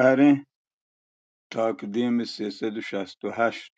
شہریں تاکدیم سیصد و شست و ہشت۔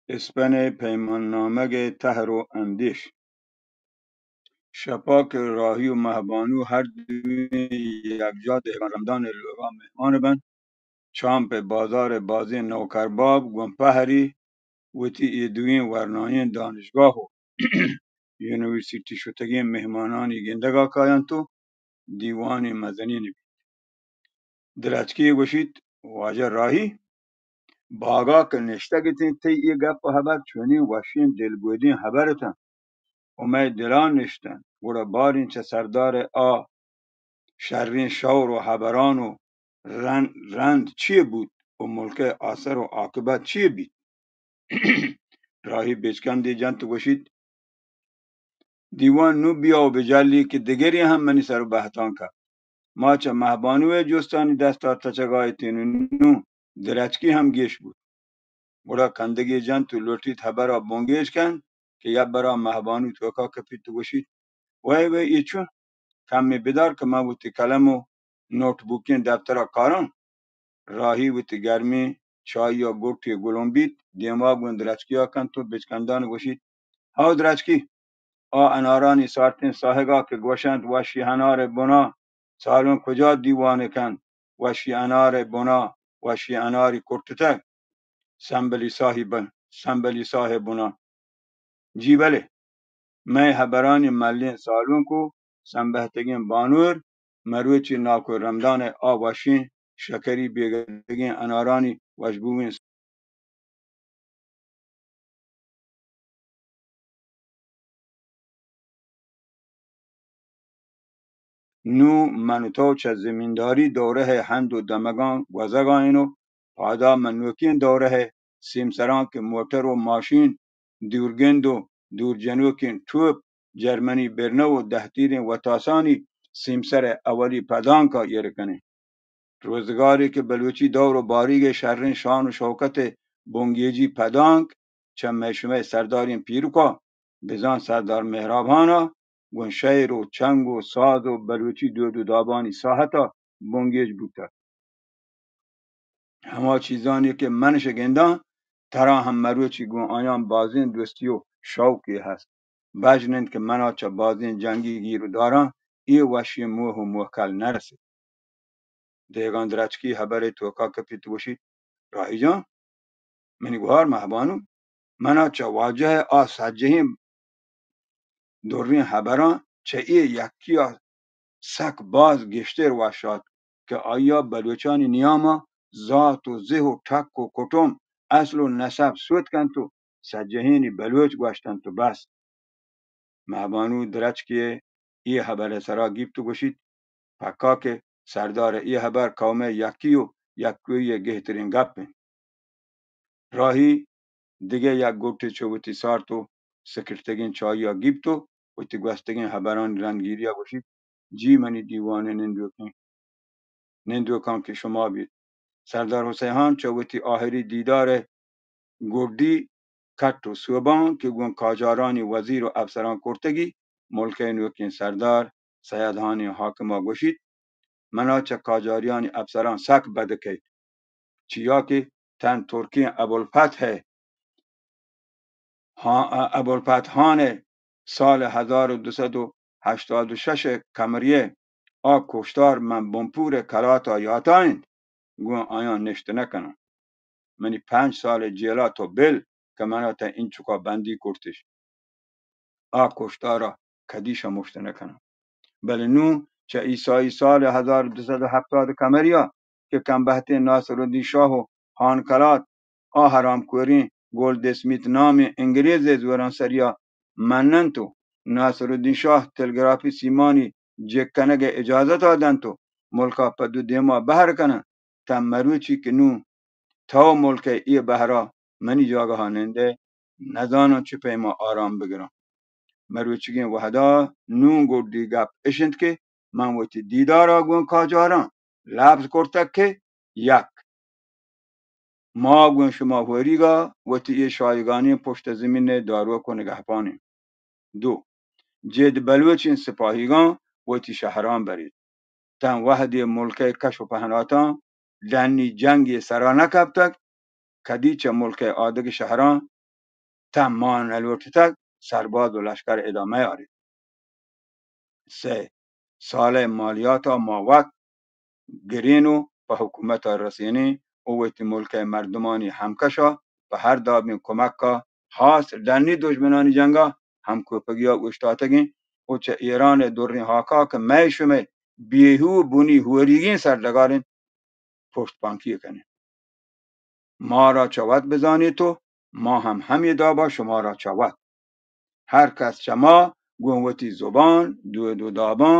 اسپن ءِ پیمان نامگ ءِ تہر و اندیش۔ شپا کہ راہی و مہبانو ہر دوئیں یکجاہ دہگان رمدان ءِ لوگا مہمان بنت، چامپ ءِ بازار ءِ بازیں نوکرباب گوں پہری وتی اے دوئیں ورنائیں دانشگاہ و یونیورسٹی شتگیں مہمانانی گندگا کاینت و دیوانے مزنین بیت۔ درچکی گوشیت، واجہ راہی، باگا کہ نشتگ اتیں، تئی اے گپ و ہبر چونیں وشیں دلگودیں ہبر اتنت و مئے دلا نشتنت، گڑا باریں چہ سردار ءِ آ شریں شور و ہبران و رن-، رند چیے بوت و ملک ءِ آسر و عاقبت چیے بیت؟ راہی بچکندے جنت و گوشیت، دیوان نوں بیا و بجلی کہ دگرے ہم منی سر و بہتان کپت۔ ما چہ مہبانو ءِ جستانی دستا تچگا اتیں و نوں درچکی ہم گیش بوت۔ گڑا کندگے جنت و لوٹیت ہبرا بنگیج کنت کہ یک برا مہبانو توکا کپیت و گوشیت، وئے وئے، اے چون؟ کمے بدار کہ من وتی قلم و نوٹ بوکیں دپترا کاراں۔ راہی وتی گرمیں چاہیا گٹے گلمبیت، دیما گوں درچکیا کنت و بچکندان گوشیت، ہئو درچکی، آ انارانی سارتیں ساہگا کہ گوشنت وشی انار ءِ بنا، سالونک کجا دیوانے کنت؟ وشی انار ءِ بنا، وشی اناری کٹتگ، سمبلی ساہی بن-، سمبلی ساہ ءِ بنا۔ جی بلے، مئے ہبرانی ملیں سالونک و سمبہتگیں بانور، مروچی ناکو رمدان ءِ آ وشیں شکری بیگتگیں انارانی وشبوئیں نوں من و تو چہ زمینداری دورہ ءِ ہند و دمگاں گوزگا ایں و پادا من نوکیں دورہ ءِ سیمسراں کہ موٹر و ماشین، دورگند و دورجنوکیں ٹوپ، جرمنی برنو و دہتیریں وتاسانی سیمسر ءِ اولی پدانکا ایر کنیں۔ روزگارے کہ بلوچی دور و باریگ ءِ شریں شان و شوکت ءِ بنگیجی پدانک چہ مئے شمئے سرداریں پیرکا، بزاں سردار مہراب ہانا گوں شئیر و چنگ و ساز و بلوچی دود و دابانی ساہتا بنگیج بوتگ۔ ہما چیزانی کہ من اش گنداں، ترا ہم مروچی گوں آیاں بازیں دوستی و شوقے ہست۔ بژن انت کہ منا چہ بازیں جنگی گیر و داراں اے وشیں موہ و موکل نہ رسیت۔ دہگان درچکی ہبرے توکا کپیت و گوشیت، راہی جان، منی گوہار مہبانو، منا چہ واجہ ءِ آ سجہیں دریں ہبراں چہ اے یکیا سک باز گیشتر وش آتک کہ آئیا بلوچانی نیاما زات و زہ و ٹک و کٹم، اصل و نسب سوت کنت و سجہینی بلوچ گوشتنت و بس۔ مہبانو درچکے ءِ اے ہبر ءِ سرا گیپت و گوشیت، پکا کہ سردار ءِ اے ہبر قوم ءِ یکی و یکوئی ءِ گہتریں گپ انت۔ راہی دگہ یک گٹے چو وتی سارت و سکرتگیں چاہیا گیپت و وتی گوستگیں ہبرانی رندگیریا گوشیت، جی منی دیوان ءِ نندوکیں نندوکاں کہ شما بیت۔ سردار حسین ہان چہ وتی آہری دیدار ءِ گڈی کٹ و سوباں کہ گوں قاجارانی وزیر و افسراں کرتگی، ملک ءِ نوکیں سردار سید ہان ءِ حاکما گوشیت، منا چہ قاجاریانی افسراں سک بد کئیت، چیا کہ تن ترکیں ابوالفتح ءِ ہا-، ابوالفتح ہان ءِ سال ہزار و دو سد و ہشتاد و شش ءِ کمری ءِ آ کشتار من بنپور ءِ کلات ءَ یاتا انت، گوں آیاں نشت نہ کناں۔ منی پنچ سال ءِ جیل ءَ تو بل کہ من ءَ تہ انچکا بندی کرتش۔ آ کشتار ءَ کدی شمشت نہ کناں۔ بلے نوں چہ عیسائی سال ہزار دو سد و ہپتاد کمریا کہ کمبہتیں ناصرالدین شاہ و ہان کلات آ حرامکوریں گولڈ اسمیت نامیں انگریز ءِ زورانسریا مننت و ناصرالدین شاہ تلگرافی سیمانی جک کنگ ءِ اجازتا دنت و ملکا پہ دو دیما بہر کننت، تاں مروچی کہ نوں تو ملک ءِ اے بہرا منی جاگہا نندئے، نزاناں چہ پیما آرام بگراں۔ مروچیگیں وہدا نوں گڈی گپ اش انت کہ من وتی دیدارا گوں قاجاراں لبز کرتگ کہ یک، ما گوں شما ہوریگا وتی اے شایگانیں پشت زمین ءِ داروک و نگہبان ایں۔ دو، جید بلوچیں سپاہیگاں وتی شہراں برید۔ تاں وہدے ملک ءِ کش ءُ پہناتاں ڈنی جنگے سرا نہ کپتگ، کدی چہ ملک ءِ آدگہ شہراں تاں مان نہ لوٹتگ، سرباز ءُ لشکر ادا میاریت۔ سئے سال ءِ مالیات ءَ ما وت گرین ءُ پہ حکومت ءَ رسینیں ءُ وتی ملک ءِ مردمانی ہمکش ءَ پہ ہر دابیں کمک ءَ ہاس ڈنی دژمنانی جنگ ءَ ہمکوپگی ءَ اوشتاتگیں ءُ چہ ایران ءِ دریں ہاک ءَ کہ مئے شمئے بیہو ءُ بنی ہوریگیں سرڈگار انت، پشت پانکی کنیں۔ مارا چہ وت بزانیت ءُ ما ہم ہمے دابا شمارا چہ وت۔ ہر کس چہ ما گوں وتی زبان، دود ءُ داباں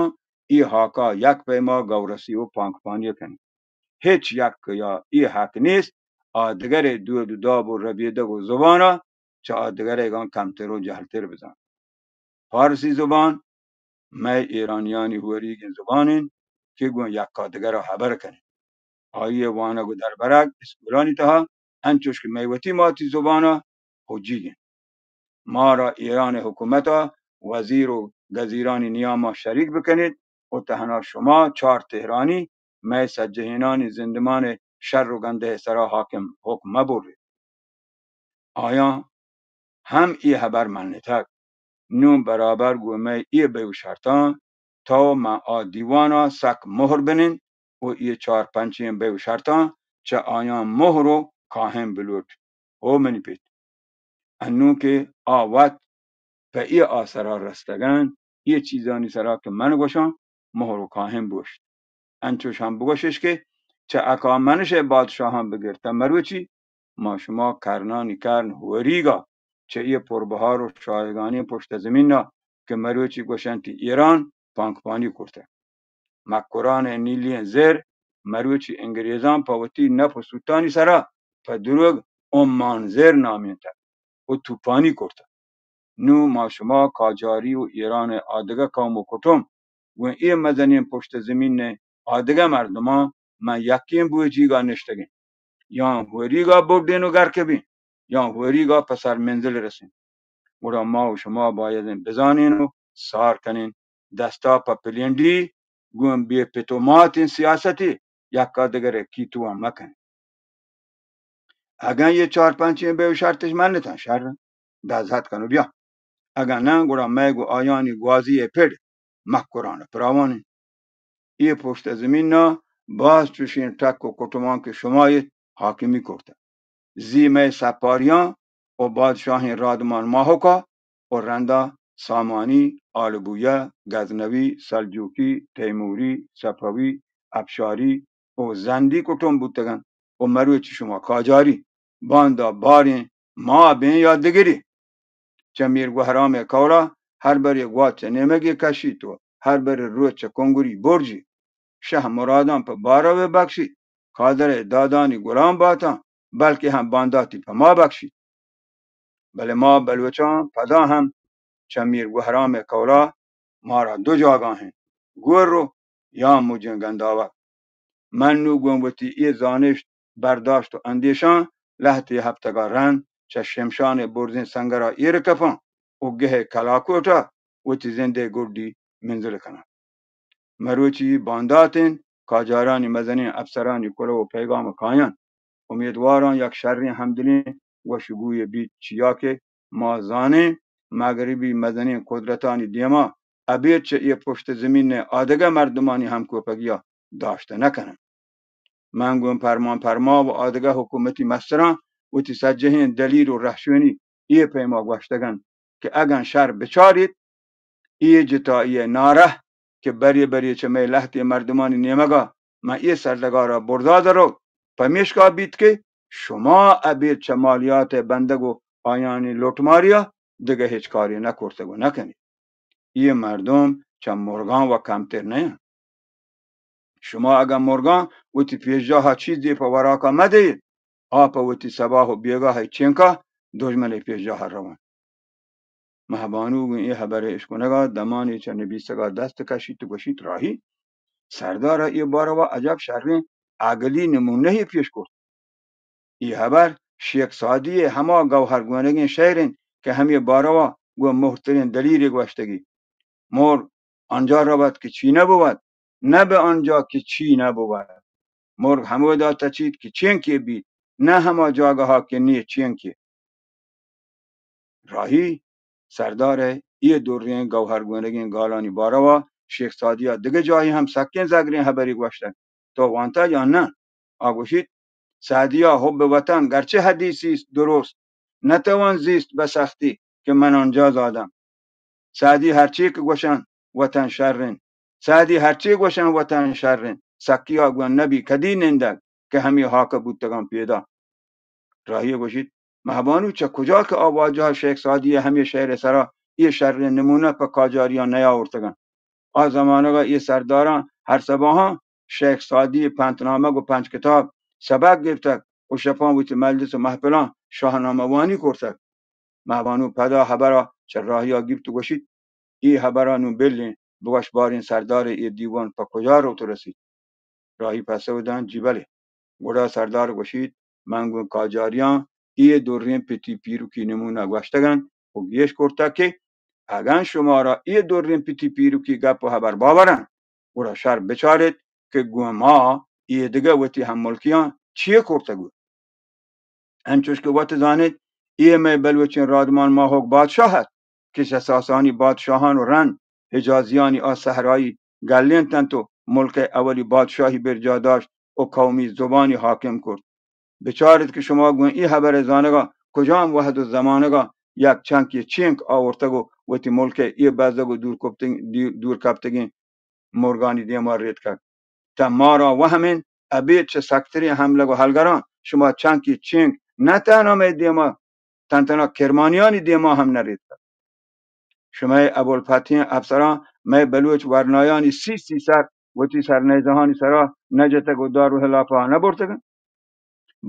اے ہاکا یک پیما گورسی ءُ پانکپانی کنیت۔ ہچ یک یا اے حق نیست آ دگرے دود ءُ داب ءُ ربیدگ ءُ زبانا چہ آ دگریگاں کمتر ءُ جہلتر بزانت۔ فارسی زبان مئے ایرانیانی ہوریگیں زبان انت کہ گوں یکا دگرا ہبر کنیں۔ آئی ءِ وانگ ءُ دربرگ اسکولانی تہا انچوش کہ مئے وتی ماتی زبان ءَ پجیگ انت۔ مارا ایران ءِ حکومت ءَ وزیر ءُ گزیرانی نیام ءَ شریک بکنیت ءُ تہنا شما چار تہرانی مئے سجہینانی زندمان ءِ شر ءُ گندہ ءِ سرا حاکم حکم مہ بریت۔ آیاں ہم اے ہبر منتگ۔ نوں برابر گوں مئے اے بئیو شرطاں تو من آ دیوانا سک مہر بنند ءُ اے چار پنچیں بئیو شرطاں چہ آیاں مہر ءُ کاہن بلوٹ۔ ہو منی پت، انوں کہ آ وت پہ اے آسرا رستگ انت، اے چیزانی سرا کہ من گوشاں، مہر ءُ کاہن بوشت۔ انچوش ہم بگوشش کہ چہ اکامنش ءِ بادشاہاں بگر تاں مروچی ما شما کرنانی کرن ہوریگا چہ اے پربہار ءُ شایگانیں پشت زمینا کہ مروچی گوشنتی ایران پانکپانی کرتگ۔ مکران ءِ نیلیں زر مروچی انگریزاں پہ وتی نپ ءُ سوتانی سرا پہ دروگ عمان زر نامینتگ ءُ توپانی کرتگ۔ نوں ما شما قاجاری ءُ ایران ءِ آدگہ قوم ءُ کٹم گوں اے مزنیں پشت زمین ءِ آدگہ مردماں من یکیں بوجیگا نشتگیں۔ یاں ہوریگا بڈین ءُ گرک بیں، یاں ہوریگا پہ سر منزل رسیں۔ گڑا ما ءُ شما باید انت بزانین ءُ سار کنین، دستا پہ پلینڈی گوں بے پت ءُ ماتیں سیاستے یکا دگرے کیتواں مکنین۔ اگاں اے چار پنچیں بئیو شرطش منتاں، شر، دزہت کن ءُ بیا۔ اگاں ناں، گڑا مئے گوں آیانی گوازی ءِ پڑ مکران ءَ پراوان انت۔ اے پشت ءِ زمین ءَ باز چوشیں ٹک ءُ کٹماں کہ شما ایت حاکمی کرتگ۔ زی مئے سپاریاں ءُ بادشاہیں رادمان ماہوکا ءُ رندا سامانی، آلبویہ، غزنوی، سلجوقی، تیموری، صفوی، افشاری ءُ زندی کٹم بوتگ انت ءُ مروچی شما قاجاری، باندا باریں ما بیں یا دگری۔ چہ میر گوہرام ءِ قولا ہر برے گوات چہ نیمگے کشیت ءُ ہر برے روچ چہ کنگری برجی۔ شہ مراداں پہ بارو بخشیت، قادر ءِ دادانی گلام باتاں، بلکیں ہم بانداتی پہ ما بخشیت۔ بلے ما بلوچاں پدا ہم چہ میر گوہرام ءِ قولا مارا دو جاگہ انت، گور ءُ یا مجیں گنداوک۔ من نوں گوں وتی اے زانشت، برداشت ءُ اندیشاں لہتے ہپتگا رند چہ شمشان ءِ برزیں سنگرا ایر کپاں ءُ گہ ءِ کلاکوٹا وتی زند ءِ گڈی منزل کناں۔ مروچی باندات انت، قاجارانی مزنیں افسرانی کلوہ ءُ پیگام کایاں۔ امیدواراں یک شریں ہمدلیں گوشگویے بیت، چیا کہ ما زانیں مغربی مزنیں قدرتانی دیما ابید چہ اے پشت زمین ءِ آدگہ مردمانی ہمکوپگیا داشت نہ کنن۔ من گوں پرمان پرما ءُ آدگہ حکومتی مستراں وتی سجہیں دلیل ءُ رہشونی اے پیما گوشتگ انت کہ اگاں شر بچاریت، اے جتائی ءِ نارہ کہ برے برے چہ مئے لہتیں مردمانی نیمگا ماں اے سرڈگارا برزا دروت، پمیشکا بیت کہ شما ابید چہ مالیات ءِ بندگ ءُ آیانی لوٹماریا دگہ ہچ کارے نہ کرتگ ءُ نہ کنیت۔ اے مردم چہ مرگاں وَ کمتر نہ انت۔ شما اگاں مرگاں وتی پیشجاہا چیزے پہ وراکا مہ دئیت، آ پہ وتی سباہ ءُ بیگاہ ءِ چنکا دژمن ءِ پیشجاہا روان۔ مہبانو گوں اے ہبر ءِ اشکنگا دمانے چہ نبیسگا دست کشیت ءُ گوشیت، راہی! سردارا اے باروا عجب شریں عقلی نمونہے پیش کرت۔ اے ہبر شیخ سعدی ءِ ہما گوہر گونگیں شعر انت کہ ہمے باروا گوں مہرتریں دلیرے گوشتگی۔ مہر آنجا رود کہ چی نہ بود، نه به آنجا که چی نبود. مرغ همودا تچیت که چینکے بیت، نه هما جاگها که نیه چینکے. راهی سردار ء اے دریں گوهر گونگیں گالانی باروا شیخ سعدیا دگه جاهے هم سکیں زگریں هبرے گوشتگ. تو وانتگ یا نه؟ آ گوشیت، سعدیا حب وطن گرچه حدیثی است درست، نتوان زیست به سختی که من آنجا زادم. سعدی هرچی که گوشن وطن شرین، سعدی هرچی گوشن وطن شرین، سکیا گون نبی کدی نندگ که همی هاک بوتگان پیدا. راهی گوشیت، مهبانو چه کجا که آ واجه شیخ سعدی همی شعر سرا اے شرین نمونه په کاجاریا نیاورتگن. آ زمانگا اے سرداراں هر سباهاں شیخ سعدی پنتنامگ و پنچ کتاب سبق گرتگ و شپاں وتی مجلس و محفلاں شاهنامه وانی کرتگ. مهبانو پدا هبرا چه راهیا گیپت و گوشیت، اے هبرا نون بلیں، بگوش باریں سردار اے دیوان په کجا روت و رسیت؟ راهی پسو دنت، جی بلے. گڑا سردار گوشیت، من گون کاجاریاں اے دریں پتی پیرکی نمونه گوشتگن و گیش کرتگ که اگن شمارا اے دریں پتی پیرکی گپ و هبر باورن، گڑا شر بچاریت که گون ما اے دگه وتی همملکیاں چیه کرتگ و انچوش که وت زانیت، اے مئے بلوچیں رادمان ماهوک بادشاه ات که چه ساسانی بادشاهان و رند حجازیانی آ صحرایی گلینتنت و ملکئے اولی بادشاهی برجا داشت و قومی زبانی حاکم کرت. بچاریت که شما گون اے هبرئے زانگا کجام وهد و زمانگا یک چنکے چینک آورتگ و وتی ملکئے اے بزگ و دور کپتگ-، دور کپتگیں مرگانی دیما ریتکگ. تہ مارا وهم انت، ابید چہ سکتریں ہملگ و ہلگراں شما چنکی چینک نہ تہنا مئے دیما، تن تنا کرمانیانی دیما ہم نہ ریتکگ. شمئے ابوالفتحیں افسراں مئے بلوچ ورنایانی سی سی سر وتی سرنیزہانی سرا نہ جتگ و دار و ہلافا نہ برتگ انت.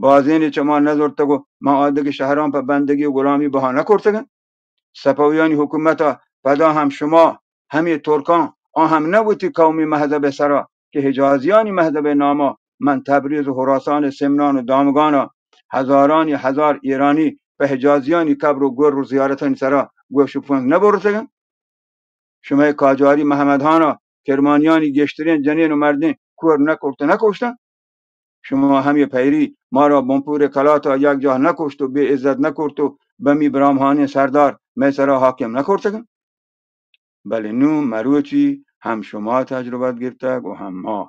بازینے چہ ما نہ زرتگ و ما آ دگہ شہراں پہ بندگی و غلامی بہا نہ کرتگ انت. صفویانی حکومتا پدا ہم شما ہمے ترکاں، آ ہم نہ وتی قومی مذہبئے سرا کہ حجازیانی مذہبئے ناما من تبریز و خراسان سمنان و دامگانا ہزارانی ہزار ایرانی پہ حجازیانی قبر و گور و زیارتانی سرا گوش و پونز نہ برتگ انت. شمئے قاجاری محمد ہانا کرمانیانی گیشتریں جنین و مردین کور نہ کرت و نہ کشتن. شما ہمے پیری مارا بنپور کلاتا یک جاہ نہ کشت و بے عزت نہ کرت و بمی براہمانیں سردار مئے سرا حاکم نہ کرتگ انت. بلے نوں مروچی ہم شما تجربت گپتگ و ہم ما.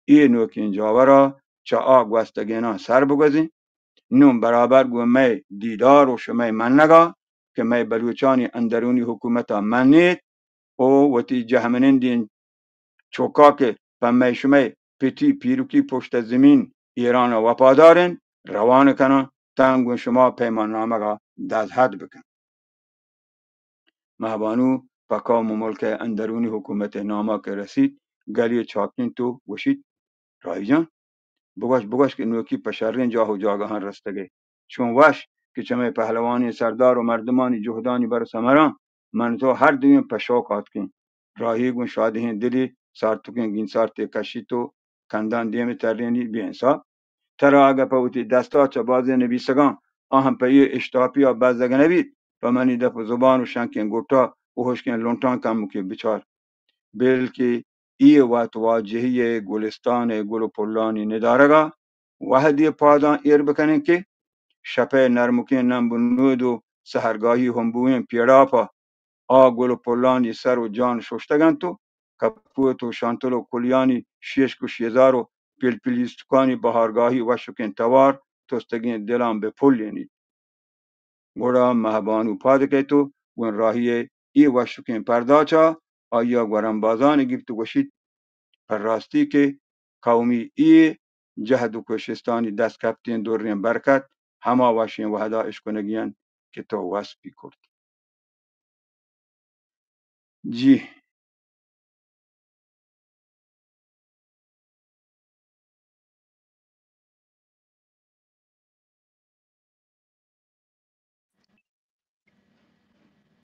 اے نوکیں جاورا چہ آ گوستگیناں سر بگوزیں. نوں برابر گوں مئے دیدار و شمئے منگا کہ مئے بلوچانی اندرونی حکومتا منیت و وتی جہمنندیں چکا کہ پہ مئے شمئے پتی پیرکی پشت زمین ایرانا وپادار انت، روان کناں تاں گوں شما پیمان نامگا دزہد بکن. مہبانو پہ قوم و ملکئے اندرونی حکومتئے ناما کہ رسیت، گلے چاپینت و گوشیت، راہی جان، بگوش، بگوش کہ نوکی پہ شریں جاہ و جاگہاں رستگئے. چون وش کہ چہ مئے پہلوانیں سردار و مردمانی جہدانی بر و ثمراں من تو ہر دوئیں پہ شوق آتکیں. راہی گوں شادہیں دلی سارتکیں گینسارتے کشیت و کندان دیم ترینی بے انصاف. ترا اگہ پہ وتی دستا چہ بازیں نبیسگاں آ ہم پہ اے اشتاپیا بزگ نہ بیت، پہ منی دپ و زبان و شنکیں گٹا و ہشکیں لنٹاں کمکے بچار. بلکہ اے وت واجہی ء گلستان ء گل و پلانی ندارگا وہدے پاداں ایر بکنیں کہ شپئے نرمکیں نمب و نود و سہرگاہی ہمبوئیں پیڑاپا آ گل و پلانی سر و جان ششتگ انت و کپوت و شانتل و کلیانی شیشک و شیزار و پلپلیستکانی بہارگاہی وشکیں توار تستگیں دلاں بہ پلینیت. گڑا مہبانو پاد کئیت و گوں راہی ء اے وشکیں پرداچا آئیا گورمبازانے گپت و گوشیت، پہ راستی کہ قومی اے جہد و کوشستانی دست کپتیں دریں برکت ہما وشیں وہدا اشکنگی انت کہ تو وسپی کرت. جی،